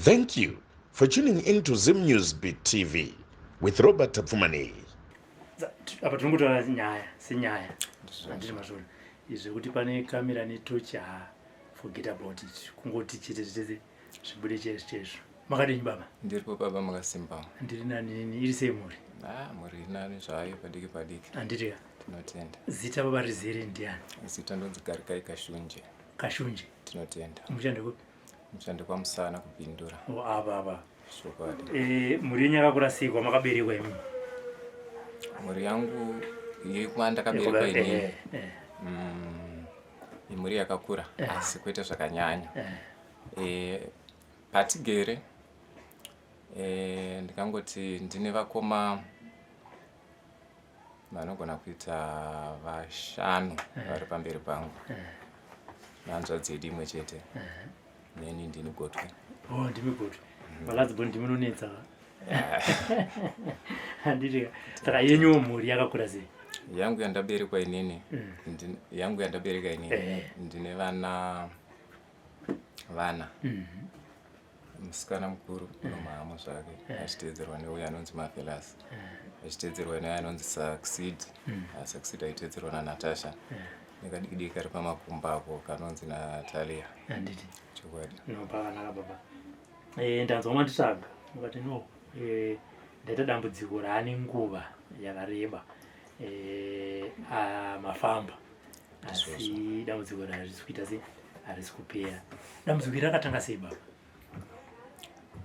Thank you for tuning in to Zim News Beat TV with Robert Tapfumaneyi. Apa tinongotaura nyaya senyaya, handiti mazvona izvi zvekuti pane kamera netochi, ha, forget about it, kungoti chete zvitese zvibude chaizvo chaizvo. Makadini, baba? Ndiripo, baba, makasimba? Ndiri nanini. Iri sei mhuri? Ah, mhuri iri nani zvayo, padiki padiki. Handiti ka? Tinotenda. Zita, baba, rizere ndiani? Zita ndonzi Garikai Kashunje. Kashunje. Tinotenda. Mushande kupi? Mushande kwaMusana, kuBindura. O, apa apa. Chokwadi. Mhuri yenyu yakakura sei kwamakaberekwa imi? Mhuri yangu yekwandakaberekwa inini imhuri yakakura, asi kwete zvakanyanya. Patigere ndingangoti ndine vakoma vanogona kuita vashanu vari pamberi pangu, nehanzvadzi yedu imwe chete, neni ndini gotwe. Oh, ndimi gotwe. Valast born, ndimi unonetsa, handiti ka? Saka yenyuwo mhuri yakakura sei? Yangu yandaberekwa inini, yangu yandabereka inini, ndine vana vana. Musikana mukuru unomahamo zvake, achiteedzerwa neuyo anonzi Marvelous, achiteedzerwa neuyo anonzi Succeed. Succeed aiteedzerwa naNatasha, nekadiki diki kari pamakumbo ako kanonzi Natalia. Handiti? Chokwadi. No, pakanaka, baba. Ndanzwa manditsvaga, mukati no, ndaita dambudziko raane nguva yakareba. Mafamba, asi dambudziko rarisi kuita sei, harisi kupera. Dambudziko iri rakatanga sei, baba?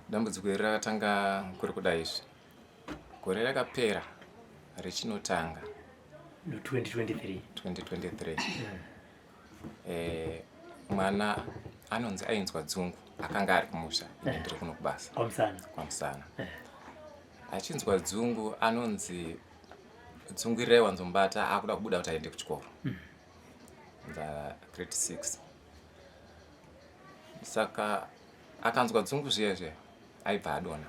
Dambudziko iri rakatanga kuri kuda izvi, gore rakapera richinotanga. No, 2023? 2023. Mwana anonzi ainzwa dzungu, akanga ari kumusha, ine ndiri kuno kubasa. KwaMusana? KwaMusana. Achinzwa dzungu, anonzi dzungu iri raiwanzomubata akuda kubuda kuti aende kuchikoro, nda grade 6. Saka akanzwa dzungu zviya zviya, aibva adona,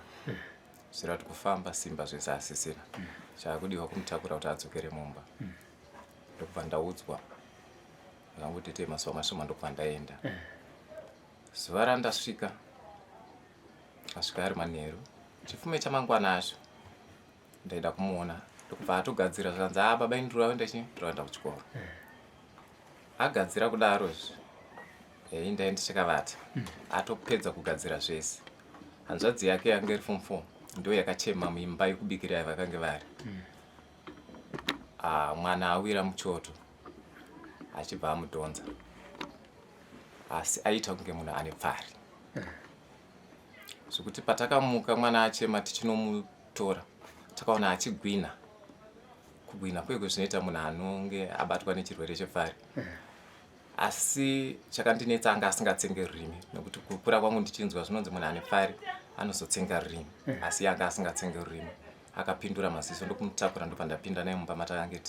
zvireva kuti kufamba simba zvese asisina, chaakudiwa kumutakura kuti adzokere mumba. Ndokubva ndaudzwa, ndakangoti tei mazuva mashoma, ndokubva ndaenda. Zuva randasvika, asvika ari manheru, chifume chamangwana acho ndaida kumuona, ndokubva atogadzira, zvikanzi, "A baba, ini ndiraenda chi ndiraenda kuchikoro." Agadzira kudaro izvi, ei, ndai ndichakavata. Atopedza kugadzira zvese, hanzvadzi yake yanga iri form 4 ndo yakachema muimba yekubikira yavakange vari, "Ah, mwana awira muchoto," achibva amudhonza, asi aita kunge munhu ane pfari, zvekuti patakamuka mwana achema tichinomutora, takaona achigwina, kugwina kweko zvinoita munhu anonge abatwa nechirwere chepfari. Asi chakandinetsa, anga asingatsenge rurimi, nekuti kukura kwangu ndichinzwa zvinonzi munhu ane pfari anozotsenga rurimi, asi anga asingatsenge rurimi. Akapindura maziso, ndokumutakura, ndobva ndapinda naye mumba matakange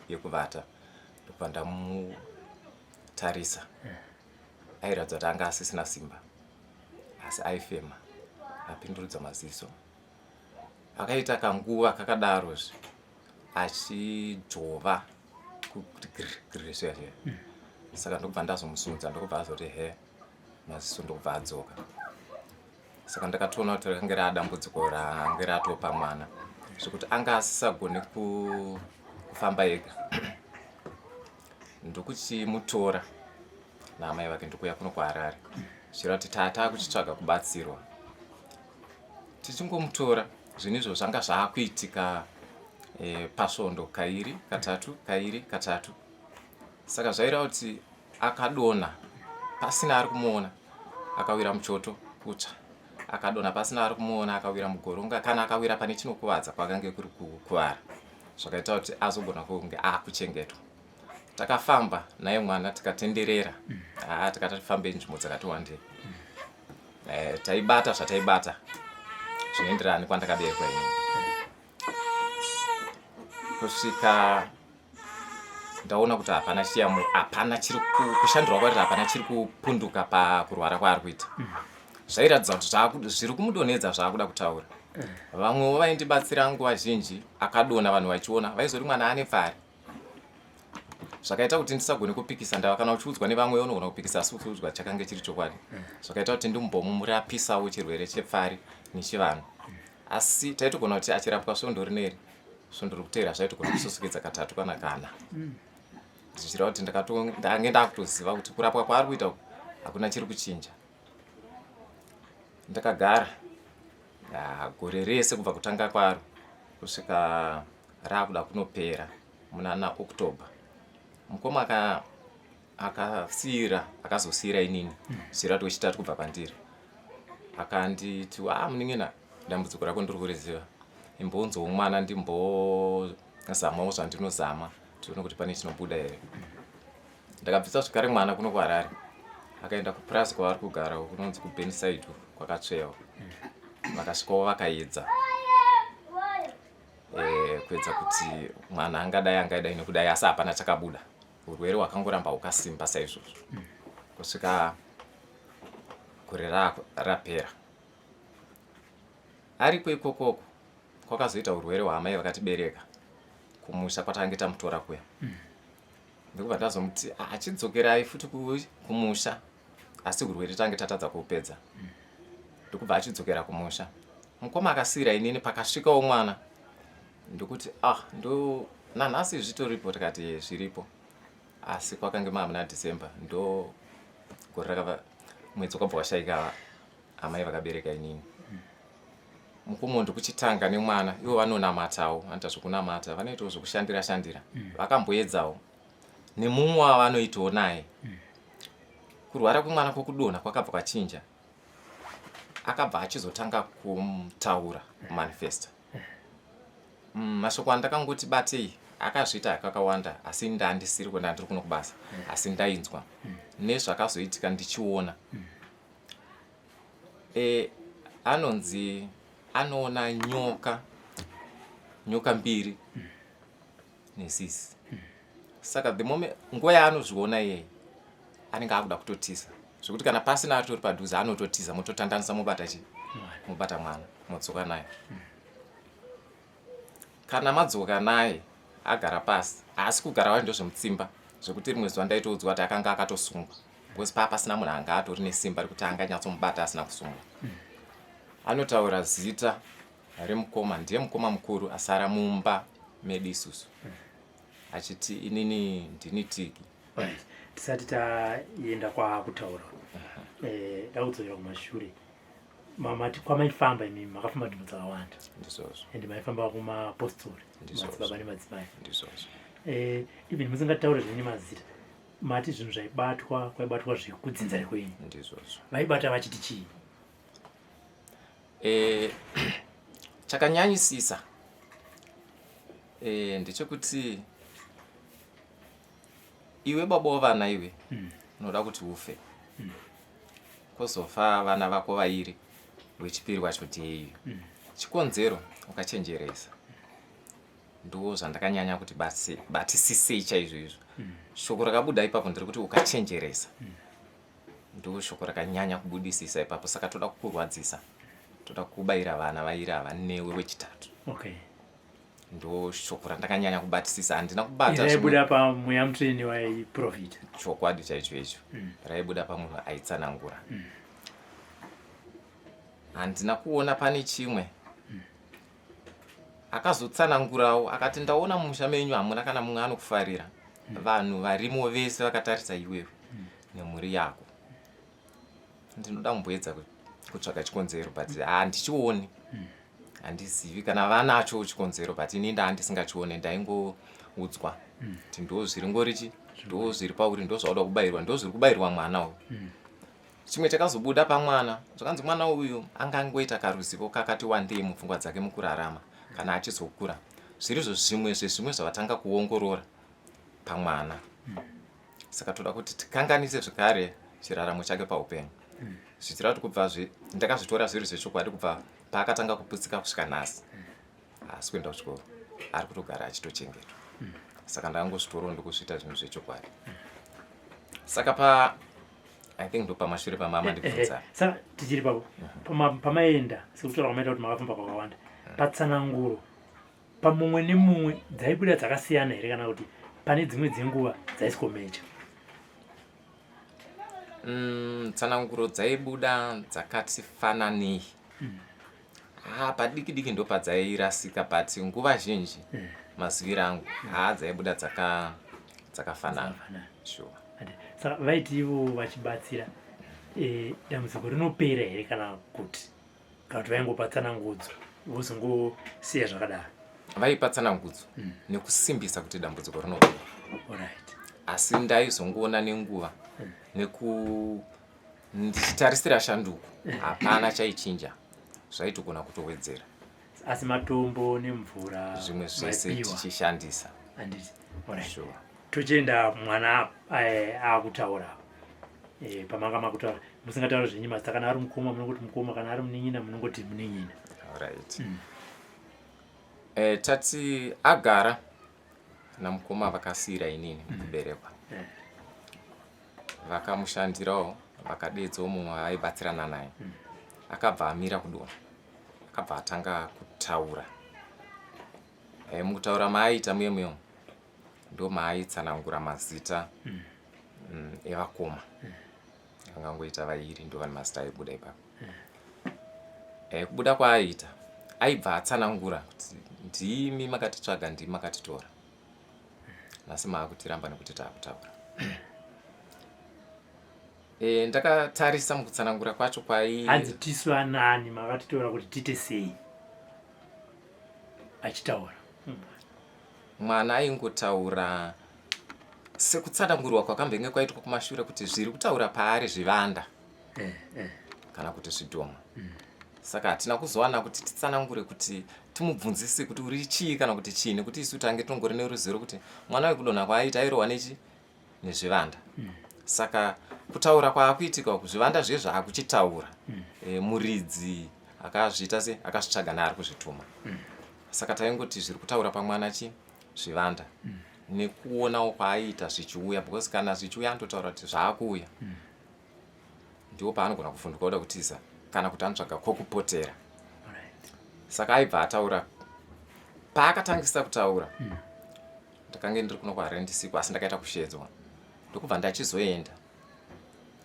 yekuvata, ndobva ndamutarisa. Airatidza kuti anga asisina simba, asi aifema, apindurudza maziso. Akaita kanguva kakadarozve achidzvova kuti gir gir zviya zviya. Saka ndokubva ndazomusunza, ndokubva azoti he maziso, ndokubva adzoka. Saka ndakatoona kuti rakange raadambudziko range ratopa mwana, zvekuti anga asisagoni kufamba ega. Ndokuchimutora naamai vake, ndokuuya kuno kuHarare, zvichireva kuti tata kuchitsvaga kubatsirwa. Tichingomutora, zvinhu izvo zvanga zvaakuitika pasvondo kairi katatu, kairi katatu. Saka zvaireva kuti akadona pasina ari kumuona, akawira muchoto, kutsva, akadona pasina ari kumuona, akawira mugoronga, kana akawira pane chinokuvadza, kwakange kuri kukuvara, zvakaita kuti azogona kunge akuchengetwa. Takafamba naye mwana, tikatenderera, haa, tikati tifambe nzvimbo dzakati wandei. Taibata zvataibata zvinoenderana nekwandakaberekwa inini, kusvika ndaona kuti hapana chiyamo, hapana chiri kushandirwa kwaari, hapana chiri kupunduka pakurwara kwaari kuita. Zvairatidza kuti zviri kumudonhedza zvaakuda kutaura. Vamwewo vaindibatsira nguva zhinji, akadona vanhu vachiona, vaizoti mwana ane pfari. Zvakaita kuti ndisagone kupikisa ndava kana uchiudzwa nevamwe unogona kupikisa asi uchiudzwa chakange chiri chokwadi. Zvakaita kuti ndimbomurapisawo chirwere chepfari nechivanhu. Asi taitogona kuti achirapwa svondo rineri, svondo rikuteera zvaitogona kususukidza katatu kana kana. Zvichireva kuti ndange ndakutoziva kuti kurapwa kwaari kuita uku hakuna chiri kuchinja. Ndakagara gore rese kubva kutanga kwaro kusvika raakuda kunopera munana October. Mukoma akasiira akazosiira inini zvichireva kuti wechitatu kubva pandiri. Akanditi ah munin'ina dambudziko rako ndiri kuriziva imbonzwawo mwana ndimbozamawo zvandinozama tione kuti pane chinobuda here. Ndakabvisa zvekare mwana kuno kuHarare akaenda kupurazi kwavari kugara kunonzi kuBenside kwakatsvewa. Vakasvikawo vakaedza kuedza kuti mwana angadai angadai nekudai asi hapana chakabuda. Urwere hwakangoramba hwakasimba saizvozvo kusvika gore rapera. Ariko ikokoko kwakazoita urwere hwaamai vakatibereka kumusha kwatange tamutora kuya. Ndokubva ndazomuti achidzokerai futi kumusha asi urwere tange tatadza kuupedza. Ndokubva achidzokera kumusha. Mukoma akasiira inini pakasvikawo mwana ndokuti ah ndo nanhasi zvitoripo tikati zviripo asi kwakange maa muna December ndo gore rakava mwedzi wakabva washaika amai vakabereka inini. Mukoma ndokuchitanga nemwana ivo vanonamatawo vanoita zvekunamata vanoitawo zvekushandira shandira vakamboedzawo nemumwe wavanoitawo naye. Kurwara kwemwana kwokudonha kwakabva kwachinja akabva achizotanga kutaura kumanifesta. Mashoko andakangoti batei akazviita kakawanda asi ndandisiri kuenda ndiri kuno kubasa asi ndainzwa nezvakazoitika ndichiona. Anonzi anoona nyoka nyoka mbiri nesisi. Saka the moment nguva yaanozviona iyeye anenge akuda kutotiza zvekuti kana pasina atori padhuze anototiza mototandanisa mobata chi mobata mwana modzoka naye. Kana madzoka naye agara pasi haasi kugara wacho ndozvemutsimba zvekuti rimwe zuva ndaitoudzwa kuti akanga akatosungwa because paa pasina munhu anga atori nesimba rekuti anganyatsomubata asina kusungwa. Anotaura zita remukoma ndiye mukoma mukuru asara mumba medu isusu achiti inini ndini Tiki. Right. Tisati taenda kwaakutaura dakudzokera kumashure. Mamati kwamaifamba imimi makafamba nzvimbo dzakawanda. Ndizvozvo. Ende maifamba kumapostori, madzibaba nemadzimai. Ndizvozvo. Even musingataure zvenyu mazita mati zvinhu zvaibatwa kwaibatwa zvekudzinza rekwenyu. Ndizvozvo. Vaibata vachiti chii? Chakanyanyisisa ndechekuti iwe baba wavana iwe unoda kuti ufe kwozofa vana vako vairi wechipiri wacho ndeiyu. Chikonzero ukachenjeresa ndo zvandakanyanya kuti batisisei chaizvo izvo. Shoko rakabuda ipapo nderekuti ukachenjeresa ndo shoko rakanyanya kubudisisa ipapo. Saka toda kukurwadzisa, toda kubayira vana vairi ava newe wechitatu. Okay. Ndo shoko randakanyanya kubatisisa. Handina kubata raibuda pamweya mutsvene waiprofita chokwadi chaicho icho. Raibuda pamunhu aitsanangura. Handina kuona pane chimwe. Akazotsanangurawo akati ndaona mumusha menyu hamuna kana mumwe anokufarira. Vanhu varimo vese vakatarisa iwewe nemhuri yako. Ndinoda kumboedza kutsvaga chikonzero but handichioni. Handizivi kana vanacho chikonzero but ini ndandisingachione ndaingoudzwa kuti ndo zviri ngorichi ndo zviri pauri ndo zvauda kubayirwa ndo zviri kubayirwa mwana uyu. Chimwe chakazobuda pamwana zvakanzi mwana uyu anga angoita karuzivo kakati wandei mupfungwa dzake mukurarama kana achizokura. Zvirizvo zvimwe zvezvimwe zvavatanga kuongorora pamwana. Saka toda kuti tikanganise zvekare chiraramo chake paupenyu. Zvichireva kuti kubva ndakazvitora zviri zvechokwadi kubva paakatanga kuputsika kusvika nhasi. Haasi kuenda kuchikoro, ari kutogara achitochengetwa. Saka ndakangozvitorawo ndokuzviita zvinhu zvechokwadi. Saka pa I think ndopamashure pamama ndibvunza. Saka tichiri papo pamaenda sekutaura kwamaita kuti makafamba kwakawanda patsananguro pamumwe nemumwe dzaibuda dzakasiyana here kana kuti Pane dzimwe dzenguva dzaisikomecha. Tsananguro dzaibuda dzakati fananei. Ah, padiki diki ndo padzairasika, but nguva zhinji maziviro angu haa dzaibuda dzakafanana. Dzakafanana. Sure. Ati, saka vaiti ivo vachibatsira, dambudziko rinopera here kana kuti vaingopa tsanangudzo vozongosiya zvakadaro? Vaipa tsanangudzo nekusimbisa kuti dambudziko rinopera. Asi ndaizongoona nenguva neku ndichitarisira shanduko, hapana chaichinja, zvaitogona kutowedzera. Asi matombo nemvura zvimwe zvese maipiwa. Tichishandisa. Handiti? Alright. Sure. Tochienda mwana akutaura apa. Pamanga makutaura musingataura zvenyu mazita, kana ari mukoma munongoti mukoma, kana ari munin'ina munongoti munin'ina. Alright. Tati agara namukoma vakasiyira inini mukuberekwa. Vakamushandirawo, vakadedzawo mumwe vaibatsirana naye. Akabva amira kudonha, akabva atanga kutaura. Mukutaura maaita muye muyo ndo maaitsanangura mazita evakoma. Angangoita vairi, ndo vane mazita aibuda ipapo. Kubuda kwaaiita aibva atsanangura kuti ndimi makatitsvaga, ndimi makatitora, nhasi maakutiramba nekuti taakutaura. Ndakatarisa mukutsanangura kwacho kwai Hanzi tisu anani, makatitora kuti tiite sei? Achitaura. Mwana aingotaura sekutsanangurwa kwakambenge kwaitwa kumashure kuti zviri kutaura paari zvivanda kana kuti zvidhoma. Saka hatina kuzowana kuti titsanangure, kuti timubvunzise kuti uri chii kana kuti chii, nekuti isu tange tongori neruzivo rwekuti mwana wekudonha kwaaita airohwa nechi nezvivanda. Saka kutaura kwaakuitika uku, zvivanda zviye zvaakuchitaura, muridzi akazviita se akazvitsvaga neari kuzvituma. Saka taingoti zviri kutaura pamwana chi zvivanda, nekuonawo kwaaiita zvichiuya, because kana zvichiuya anototaura kuti zvaakuuya. Ndipo paanogona kuvhunduka kuda kutiza kana kuti anotsvaga kwokupotera. Saka aibva ataura. Paakatangisa kutaura, ndakange ndiri kuno kuHarare ndisiko, asi ndakaita kushedzwa, ndokubva ndachizoenda,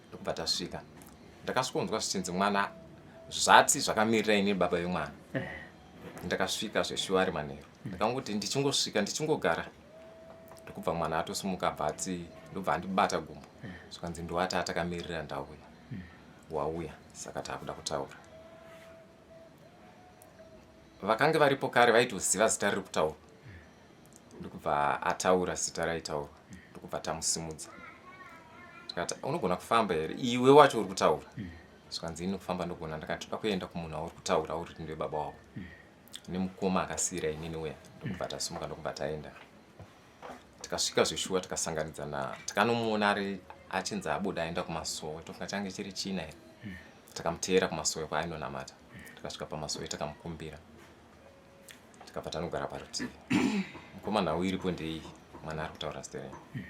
ndokubva tasvika. Ndakasvikonzwa zvichinzi mwana zvati zvakamirira ini baba vemwana. Ndakasvika zveshuwa ari manheru. Ndakangoti ndichingosvika, ndichingogara, ndokubva mwana atosimuka, abva ati, ndobva andibata gumbo, zvikanzi ndowati atakamirira, ndauya, wauya, saka taakuda kutaura. Vakange varipo kare vaitoziva zita riri kutaurwa, ndokubva ataura zita raitaurwa, ndokubva tamusimudza, tikati, "Unogona kufamba here iwe wacho uri kutaura?" Zvikanzi, "Ini kufamba ndogona." Ndakati, "Toda kuenda kumunhu auri kutaura uri kuti ndiwe baba wako nemukoma akasiyira inini uya." Ndokubva tasimuka, ndokubva taenda. Tikasvika zveshuwa, tikasanganidzana, tikanomuona ari achinzi abuda aenda kumasowe. Tofunga change chiri china here. Tikamuteera kumasowe kwaainonamata. Tikasvika pamasowe, takamukumbira, tikabva tanogara parutivi. "Mukoma, nhau iripo ndeiyi, mwana ari kutaura zita renyu."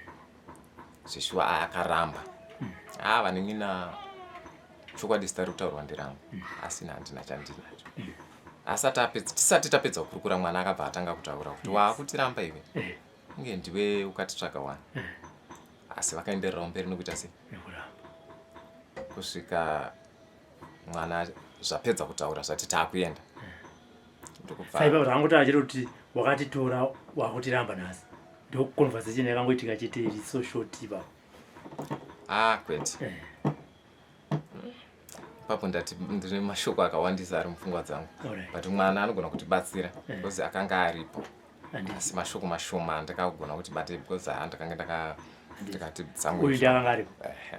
Zveshuwa akaramba, a vanin'ina, chokwadi zita riri kutaurwa nderangu, asi handina chandinacho. Asati apedza, tisati tapedza kukurukura, mwana akabva atanga kutaura kuti, "Waakutiramba iwe, kunge ndiwe ukatitsvaga wani." Asi vakaendererawo mberi nekuita sei? Nekuramba. Kusvika mwana zvapedza kutaura, zvati taakuenda, ndokubva Saipa zvaangotaura chete kuti wakatitora, wakutiramba nhasi. Ndo conversation yakangoitika chete, iri so short ipapo. Ah, kwete. Ipapo ndati ndine mashoko akawandisa ari mupfungwa dzangu, but mwana anogona kutibatsira because akanga aripo. Asi mashoko mashoma andakagona kuti bate because haa ndakanga ndakati dzangu. Uyu ndiakanga aripo.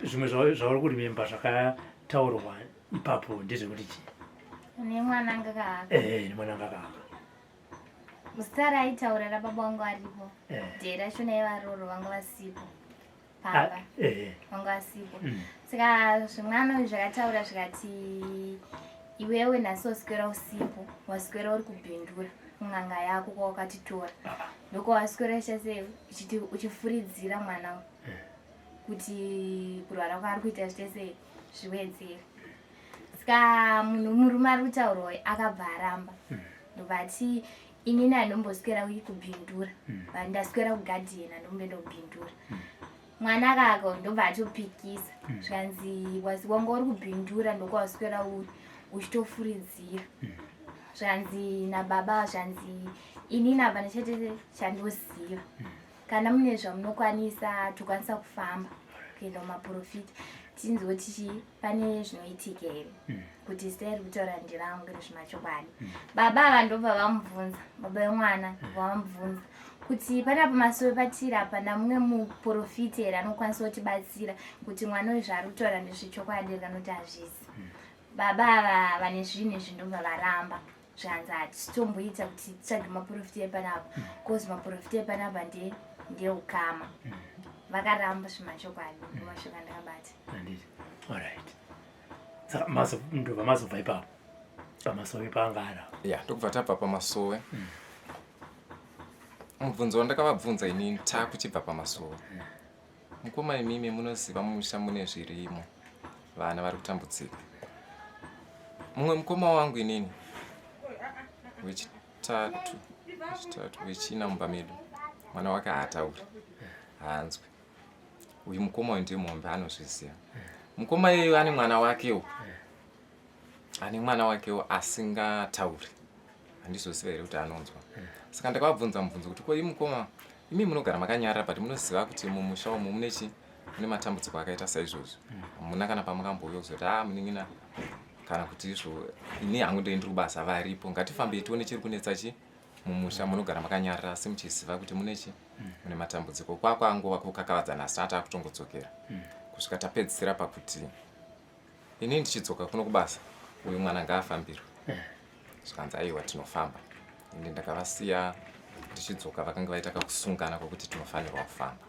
Zvimwe zvauri kurememba zvakataurwa ipapo ndezvekuti chii? Nemwana anga kahaka. Nemwana anga kahaka. Zita raaitaura rababa vangu aripo. Dare racho naivaroro vanga vasipo pamba. Vanga vasipo. Saka zvimwana uyu zvakataura zvikati, "Iwewe nhasi waswera usipo, waswera uri kubhindura kun'anga yako kwawakatitora, ndokwawaswera chase uchiti uchifuridzira mwana uyu kuti kurwara kwaari kuita zviite sei, zviwedzere." Saka munhu murume ari kutaurwa uyu akabva aramba, ndobva ati Inini handomboswera kubhindura, ndaswera kugadheni, handomboenda kubhindura. Mwana akako ndobva atopikisa, zvikanzi wanga uri kubhindura, ndokwawaswera uri uchitofuridzira. Zvanzi nababa, zvanzi inini hapana chete chandoziva. Kana mune zvamunokwanisa, tokwanisa kufamba kuenda kumaprofita, tinzwe kuti pane zvinoitika here, kuti zita iri kutaura nderangu rezvemachokwadi. Baba ava ndobva vamubvunza, baba vemwana ndobva vamubvunza kuti panapa masowe patiri hapana mumwe muprofita here anokwanisa kutibatsira kuti mwana uyu zvaari kutaura ndezvechokwadi here kana kuti hazvisi. Baba ava vane zvinhu izvi ndobva varamba, zvanzi hatitomboita kuti titsvage maprofita epanapa, cause maprofita epanapa ndeukama. Vakaramba zvemachokwadi. Ndomashoko andakabata. Handiti? Alright, saka ndobva mazobva ipapo pamasowe paanga ari apo? Ya, ndokubva tabva pamasowe. Mubvunzo wandakavabvunza inini taakuchibva pamasowe, mukoma, imimi munoziva mumusha mune zvirimo, vana vari kutambudzika. Mumwe mukoma wangu inini wechitatu, wechina mumba medu, mwana wake haatauri, haanzwi. Uyu mukoma uyu ndiye muhombe, anozviziva. Mukoma iyeyu ane mwana wakewo, ane mwana wakewo asingatauri, handizoziva here kuti anonzwa. Saka ndakavabvunza mubvunzo kuti ko imukoma, imi munogara makanyarara, but munoziva kuti mumusha umu mune chi mune matambudziko akaita saizvozvo, hamuna kana pamukambouya kuzoti a munin'ina, kana kuti izvo ini hangu ndei ndiri kubasa, varipo, ngatifambei tione chiri kunetsa chi mumusha. Munogara makanyarara asi muchiziva kuti mune chi mune matambudziko. Kwakwangova kukakavadzana, asi ata akutongodzokera kusvika tapedzisira pakuti ini ndichidzoka kuno kubasa, uyu mwana ngaafambirwe. Zvikanzi aiwa, tinofamba. Ende ndakavasiya ndichidzoka vakanga vaita kakusungana kwekuti tinofanirwa kufamba.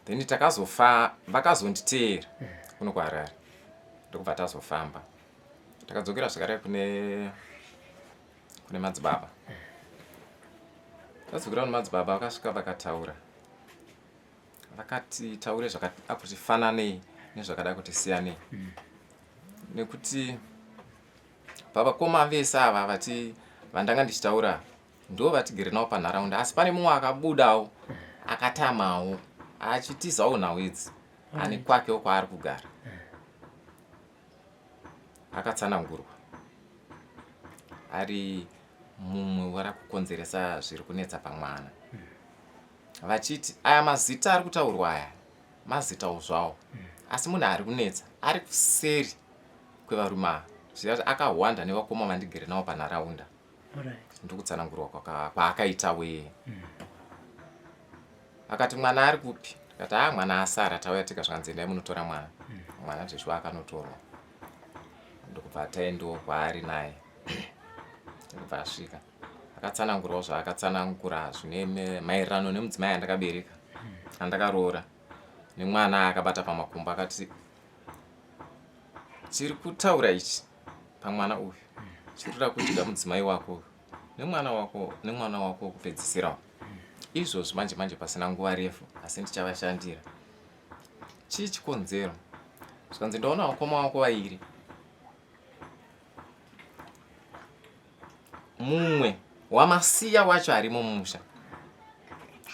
Then takazofa, vakazonditeera kuno kuHarare, ndokubva tazofamba. Takadzokera zvakare kune madzibaba. Tadzokera kune madzibaba, vakasvika vakataura, vakati taure zvakada kuti fananei nezvakada kuti siyanei, nekuti pavakoma vese ava vati vandanga ndichitaura ndo vatigere navo panharaunda, asi pane mumwe akabudawo, akatamawo, achitizawo nhau idzi, ane kwakewo kwaari kugara, akatsanangurwa ari mumwe wari kukonzeresa zviri kunetsa pamwana, vachiti aya mazita ari kutaurwa aya mazitawo zvawo, asi munhu ari kunetsa ari kuseri kwevarume ava, zvichida kuti akahwanda nevakoma vandigere navo panharaunda. Ndokutsanangurwa kwaakaita wee. Akati mwana ari kupi? Akati a mwana asara, tauya tega. Zvakanzi endai munotora mwana. Mwana zveshuwa akanotorwa, ndokubva taendawo kwaari naye, ndokubva asvika, akatsanangurawo zvaakatsanangura zvine maererano nemudzimai andakabereka, andakaroora, nemwana akabata pamakumbo. Akati chiri kutaura ichi pamwana uyu chiri kuda kudya mudzimai wako uyu nemwana wako, nemwana wako wekupedzisirawo izvozvi manje manje, pasina nguva refu, asi ndichavashandira. Chii chikonzero? Zvikanzi ndaona vakoma wako vairi, mumwe wamasiya wacho arimo mumusha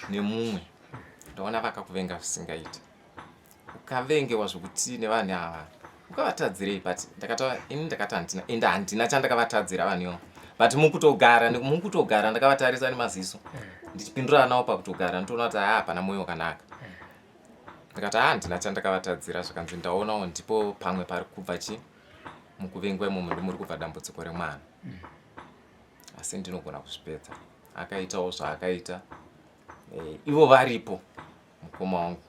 nemumwe, ndaona vakakuvenga zvisingaiti, ukavengewa zvokuti nevanhu ava ukavatadzirei? But ndakata ini ndakati handina, ende handina chandakavatadzira vanhu ivo, but mukutogara ndakavatarisa nemaziso ndichipindurana navo pakutogara, nditoona kuti haa, hapana mwoyo wakanaka. Ndikati haa, handina chandakavatadzira. Zvikanzi ndaonawo ndipo pamwe pari kubva chi mukuvengwa imomo, ndimuri kubva dambudziko remwana, asi ndinogona kuzvipedza. Akaitawo zvaakaita. Ivo varipo, mukoma wangu,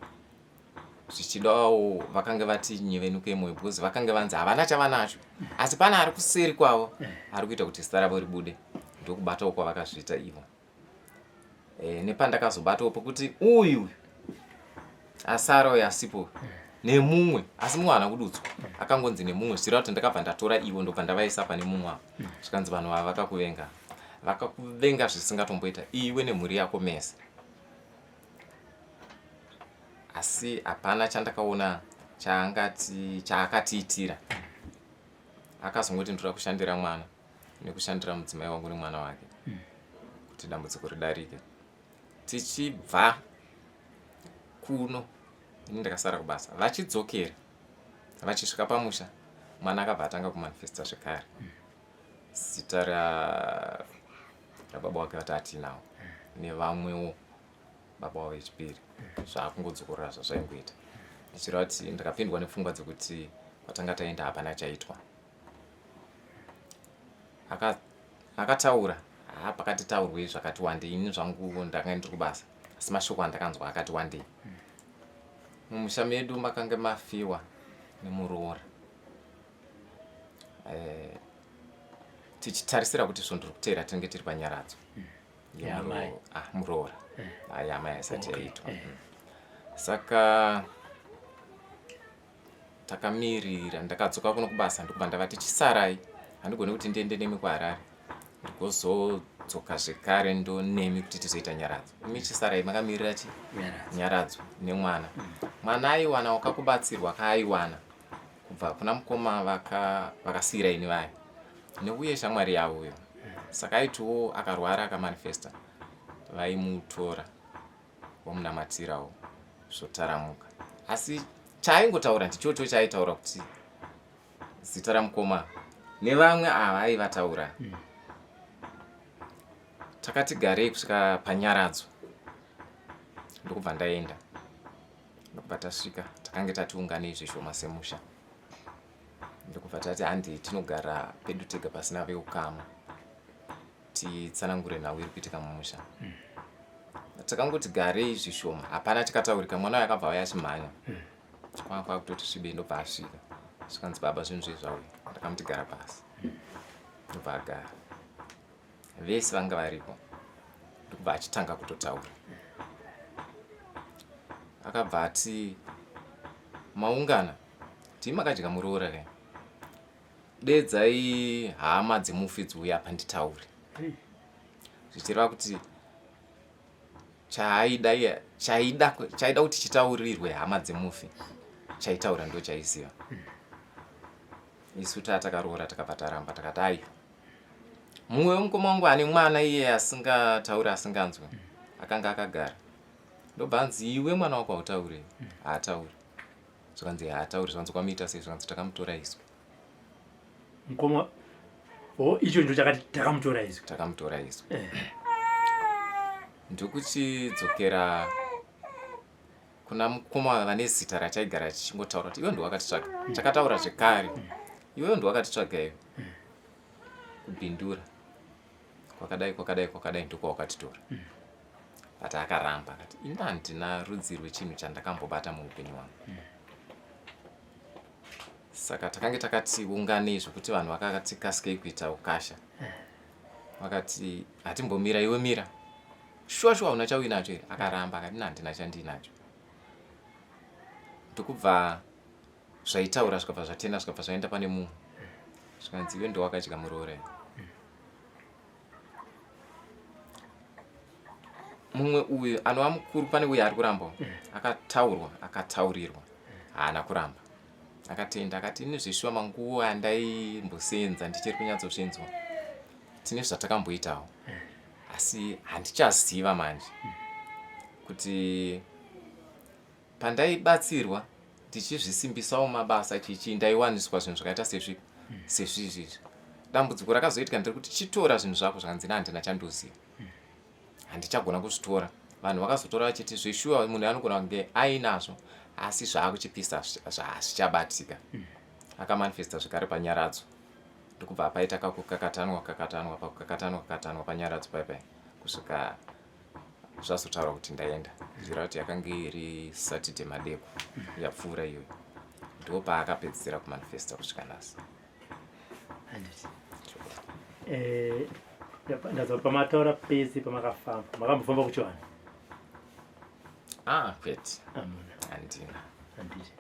zvichidawo vakanga vati nyevenuke moyo, because vakanga vanzi havana chavanacho, asi pane ari kuseri kwavo ari kuita kuti zita ravo ribude. Ndokubatawo kwavakazviita ivo. Nepandakazobatawo pokuti uyu asara uyu asipo nemumwe, asi mumwe haana kududzwa, akangonzi nemumwe, zvichireva kuti ndakabva ndatora ivo, ndobva ndavaisa pane mumwe avo. Zvikanzi vanhu ava vakakuvenga, vakakuvenga zvisingatomboita, iwe nemhuri yako mese, asi hapana chandakaona chaangati chaakatiitira. Akazongoti ndoda kushandira mwana nekushandira mudzimai wangu nemwana wake. Kuti dambudziko ridarike. Tichibva kuno ini ndakasara kubasa vachidzokera vachisvika pamusha mwana akabva atanga kumanifesta zvekare zita rababa wake vati atinawo nevamwewo baba wavo vechipiri zvakungodzokorora zvazvaingoita ndichireva kuti ndakapindwa nepfungwa dzekuti kwatanga taenda hapana chaitwa akataura haa pakati taurwei zvakati wandei ini zvangu ndakanga ndiri kubasa asi mashoko andakanzwa akati wandei mumusha medu makange mafiwa nemuroora eh, tichitarisira kuti svondo rikuteera tinenge tiri panyaradzo ah, muroora eh. ah, yamai haisati yaitwa eh. Saka takamirira ndakadzoka kuno kubasa ndokubva ndavati chisarai handigoni kuti ndiende nemi kuharare ndigozodzoka zvekare ndonemi kuti tizoita nyaradzo imi chisarai makamirira chi nyaradzo nemwana mwana aiwana wakakubatsirwa kaaiwana kubva kuna mukoma vakasiira ini vaya neuye shamwari yavo uyo saka aitiwo akarwara akamanifesta vaimutora vomunamatirawo zvotaramuka asi chaaingotaura ndichocho chaaitaura kuti zita ramukoma nevamwe ava aivataura mm. Takati garei kusvika panyaradzo ndokubva ndaenda ndokubva tasvika takange tatiunganei zvishoma semusha ndokubva tati handei tinogara pedu tega pasina veukama titsanangure nhau iri kuitika mumusha mm. Takangoti garei zvishoma hapana chikataurika mwana uyo akabva auya achimhanya mm. Kwanga kwakutoti svibei ndobva asvika zvikanzi baba zvinhu zvei zvauya ndakamuti gara pasi ndobva agara vese vanga varipo ndokubva achitanga kutotaura akabva ati maungana tii makadya muroora ke dedzai hama dzemufi dziuya apa nditaure zvichireva kuti chaaida iye chaida chaida kuti chitaurirwe hama dzemufi chaitaura ndo chaiziva isu taa takaroora takabva taramba takati aiwa mumwe wemukoma wangu ane mwana iye asingatauri asinganzwe akanga akagara ndobva anzi iwe mwana wako hautauri haatauri zvikanzi haatauri zvikanzi kwamuita sei zvikanzi takamutora isu mukoma o icho ndo chakati takamutora isu takamutora isu eh. Ndokuchidzokera kuna mukoma vane zita rachaigara chichingotaura kuti iwe ndiwakatitsvaga chakataura zvekare iwewe ndiwakatitsvaga iwe kubhindura kwakadai kwakadai kwakadai ndokwawakatitora but akaramba akati ini handina rudzi rwechinhu chandakambobata muupenyu hwangu saka takange takati unganei zvekuti vanhu vakati kasikei kuita ukasha vakati hatimbomira iwe mira shuwa shuwa hauna chauinacho here akaramba akati handina chandiinacho ndokubva zvaitaura zvikabva zvatenda zvikabva zvaenda pane mumwe zvikanzi iwe ndowakadya muroora here mumwe uyu anova mukuru pane uyo ari kuramba akataurwa akataurirwa haana kuramba akatenda akati ini zveshuwa manguva andaimbosenza ndichiri kunyatsozvinzwa tine zvatakamboitawo asi handichaziva manje kuti pandaibatsirwa ndichizvisimbisawo mabasa chichi ndaiwaniswa zvinhu zvakaita sezvipi sezvizvizvi dambudziko rakazoitika nderekuti chitora zvinhu zvako zvakanzi na handina chandoziva handichagona kuzvitora vanhu vakazotora vachiti zveshuwa munhu anogona kunge ainazvo asi zvaakuchipisa zvazvichabatika akamanifesta zvekare panyaradzo ndokubva paita kakukakatanwa kakatanwa pakukakatanwa kakatanwa panyaradzo paipai kusvika zvazotaura kuti ndaenda zvireva kuti yakange iri saturday madeko yapfuura iyoyo ndo paakapedzisira kumanifesta kusvika nhasi handiti eh, ndazwa pamataura pese pamakafamba makambofamba kuchivanhu ah kwete amuna handina handiti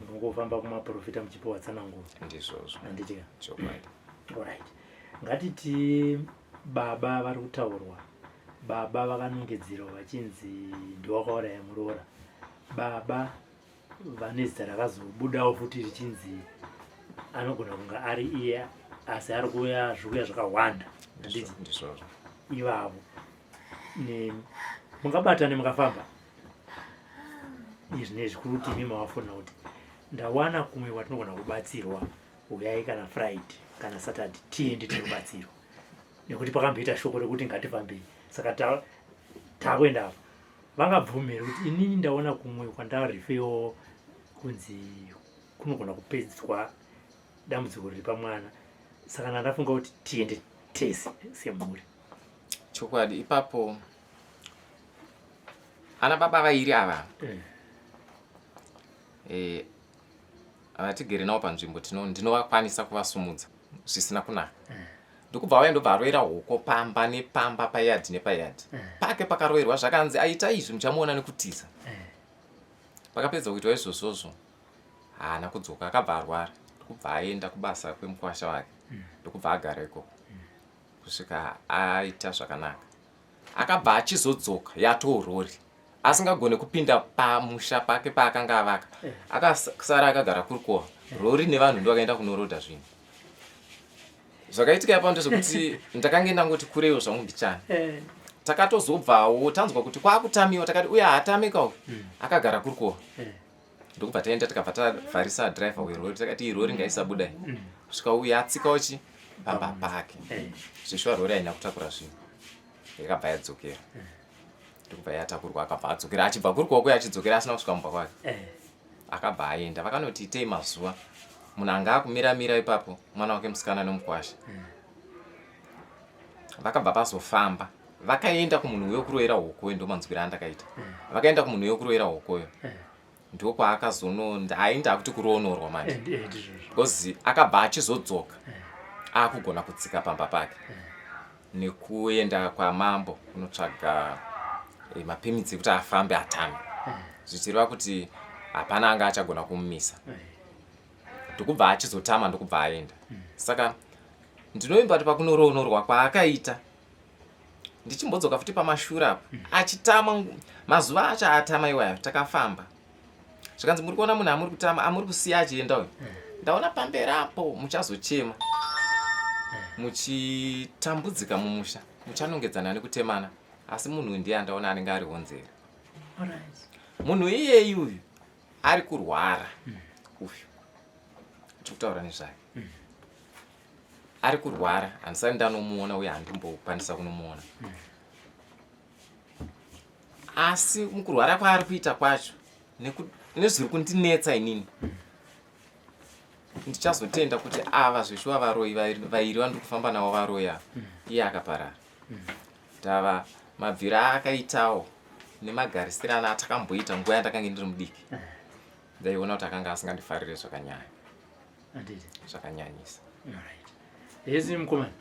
mungofamba kumaprofita muchipiwa tsananguro ndizvozvo handiti ka chokwadi alright ngatiti baba vari kutaurwa baba vakanongedzerwa vachinzi ndiwakauraya muroora baba vane zita rakazobudawo futi richinzi anogona kunge ari iye asi ari kuuya zvikuya zvakawanda handiti ndizvozvo ivavo Nemi mungabatane mukafamba izvi nezvi kuri kuti imi mavafonera kuti ndawana kumwe kwatinogona kubatsirwa, uyai kana Friday kana Saturday tiende tinobatsirwa, nekuti pakamboita shoko rekuti ngatifambei, saka takuenda apa. Vangabvumire kuti inini ndaona kumwe kwandarifewo kunzi kunogona kupedzwa dambudziko riri pamwana, saka ndandafunga kuti tiende tese semhuri? Chokwadi, ipapo ana baba vairi ava vatigere navo panzvimbo, ndinovakwanisa kuvasumudza zvisina kunaka. Ndokubva vauya, ndobva aroera hoko pamba nepamba, payadhi nepayadhi pake pakaroerwa. Zvakanzi aita izvi muchamuona nekutiza. Pakapedza kuitwa izvozvozvo, haana kudzoka, akabva arwara, ndokubva aenda kubasa kwemukwasha wake, ndokubva agara ikoko kusvika aita zvakanaka. Akabva achizodzoka yatorori, asingagone kupinda pamusha pake paakanga avaka. Akasara akagara kurikowa rori nevanhu, ndo akaenda kunorodha zvinhu. Zvakaitika ipapo ndezvekuti ndakange ndangoti kureiwo zvangu mbichana. Takatozobvawo tanzwa kuti kwakutamiwa, takati uye haatamika uyu, akagara kurikowa. Ndokubva taenda, tikabva tavharisa driver werori, takati iyi rori ngaisabuda iyi kusvika uyu atsikawo chi pamba pake. Zvishuwa rori haina kutakura zvinhu, yakabva yadzokera, ndokubva yatakurwa. Akabva adzokera achibva kuri kuya, achidzokera asina kusvika mumba kwake. Akabva aenda, vakanoti itei mazuva, munhu anga akumiramira ipapo, mwana wake musikana nemukwasha. Vakabva pazofamba, vakaenda kumunhu wekuroera hokoyo, ndo manzwiro andakaita. Vakaenda kumunhu wekuroera hokoyo, ndokwaakazono aenda akuti kuroonorwa manje, Ndizvozvo. because akabva achizodzoka akugona kutsika pamba pake nekuenda kwamambo kunotsvaga mapermits ekuti afambe atame, zvichireva kuti hapana anga achagona kumumisa. Ndokubva achizotama, ndokubva aenda. Saka ndinovimba kuti pakunoronorwa kwaakaita, ndichimbodzoka futi pamashure apo, achitama mazuva acho atama iwayo, takafamba, zvikanzi, "Muri kuona munhu amuri kutama, amuri kusiya achienda uyu? Ndaona pamberi apo muchazochema, muchitambudzika mumusha, muchanongedzana nekutemana, asi munhu uyu ndiye andaona anenge ari honzeri." Munhu iyeyi uyu ari kurwara uyu, tiri kutaura nezvake, ari kurwara. Handisati ndanomuona uye handimbokwanisa kunomuona, asi mukurwara kwaari kuita kwacho nezviri kundinetsa inini, ndichazotenda kuti ava zveshuwa varoyi vairi vandiri kufamba navo, varoyi ava. Iye akaparara, tava mabviro aakaitawo nemagarisirano atakamboita nguva yandakange ndiri mudiki, ndaiona kuti akanga asingandifarire zvakanyanya, Handiti? zvakanyanyisa. Alright. Hezi mukomana,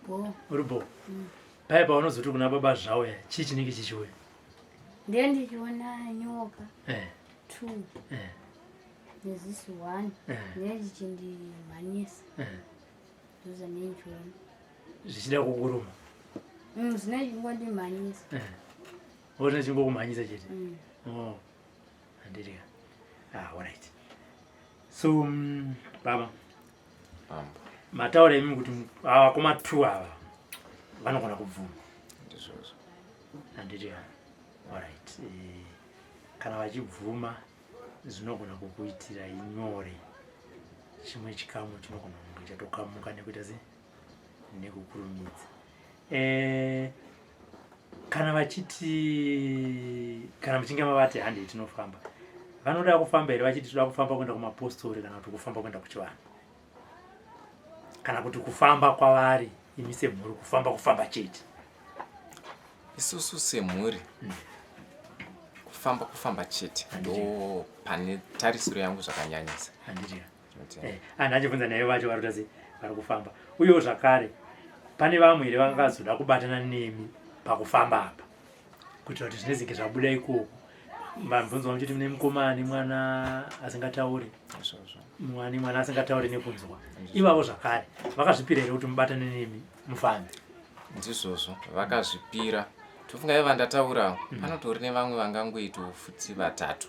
Bo. uri bo. Paya paunozoti kuna baba zvauya, chii chinenge chichiuya? Ndiye ndichiona nyoka two nezisi one. Ndiye chichindimhanyisa. Ndozvandinenge ndichiona. Zvichida kukuruma? Zvine chingondimhanyisa. Wona chingokumhanyisa chete. Oh. Handiti ka. Ah, alright. So baba, Mambo. Mataura imi kuti ava koma two ava vanogona kubvuma. Ndizvozvo. Handiti ka? Alright. Kana vachibvuma, zvinogona kukuitira inyore. Chimwe chikamu chinogona kunge chatokamuka nekuita se nekukurumidza. Kana vachiti, kana muchinge mavati handei tinofamba, vanoda kufamba here vachiti toda kufamba kuenda kumapostori, kana kuti kufamba kuenda kuchivanhu, kana kuti kufamba kwavari imi semhuri, kufamba kufamba chete? Isusu semhuri, kufamba kufamba chete, ndo pane tarisiro yangu zvakanyanyisa. Handiti? Anhu achibvunza naivo vacho vari kuita sei, vari kufamba. Uyewo zvakare, pane vamwe here vangazoda kubatana nemi pakufamba apa, kuitira kuti zvinezenge zvabuda ikoko? Mabvunzwa muchiti mune mukoma ane mwana asingatauri, Izvozvo. mwane mwana asingatauri nekunzwa. Ivavo zvakare vakazvipira here kuti mubatane nemi mufambe? Ndizvozvo, vakazvipira. Tofunga iva ndataura, panotori nevamwe vangangoitawo futi vatatu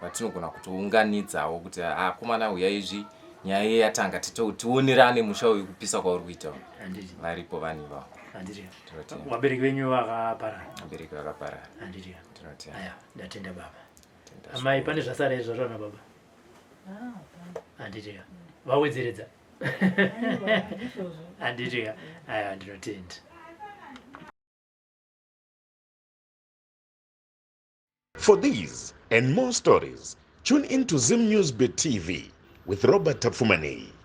vatinogona kutounganidzawo kuti akomana, uya izvi nyaya iye yatanga, tionerane musha uyu kupisa kwauri kuita uyu. Handiti? Varipo vanhu ivavo. Handiti vabereki venyu vakaparara? Vabereki vakaparara. Handiti? Aya, ndatenda baba. Amai, pane zvasara izvo zvataura baba? Handiti vawedzeredza? Handiti? Aya, ndinotenda. For these and more stories, tune in to Zim News Bit TV with Robert Tafumani.